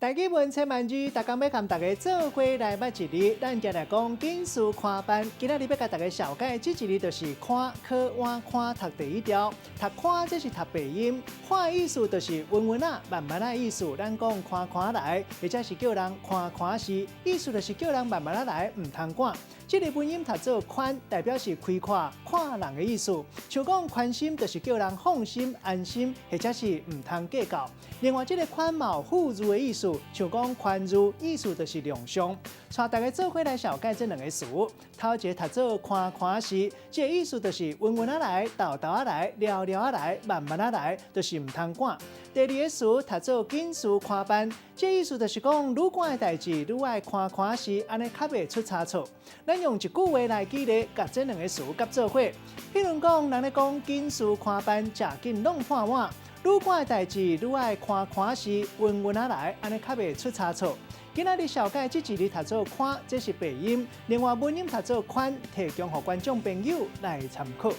台語文千萬字，逐工欲共大家做伙來捌一字。咱今日講緊事寬慢，今仔日欲共大家紹介這一字就是寬，可碗寬讀第一調。讀寬這是讀白音，寬的意思就是穩穩仔、慢慢仔的意思。咱講寬寬來，或者是叫人寬寬時，意思就是叫人慢慢仔來，毋通趕。這个文音讀做寬，代表是開闊、看人的意思。像講寬心，就是叫人放心、安心，或者是毋通計較。另外，這个寬嘛有富裕的意思，像講寬裕，意思就是量上。帶大家做伙來紹介這兩个詞，頭一个讀做寬寬時，這个意思就是穩穩仔來、沓沓仔來、了了仔來、慢慢仔來，就是毋通趕。第二个詞讀做緊事寬慢，這个意思就是講愈趕的代誌愈愛寬寬時，按呢較袂出差錯。咱用一句話來舉例，共這兩个詞夾做伙。譬如講，人咧講緊事寬慢，食緊弄破碗。愈趕的代誌愈愛寬寬時，穩穩仔來，按呢較袂出差錯。今仔日紹介這一字讀做寬，這是白音；另外文音讀做寬，提供予觀眾朋友來參考。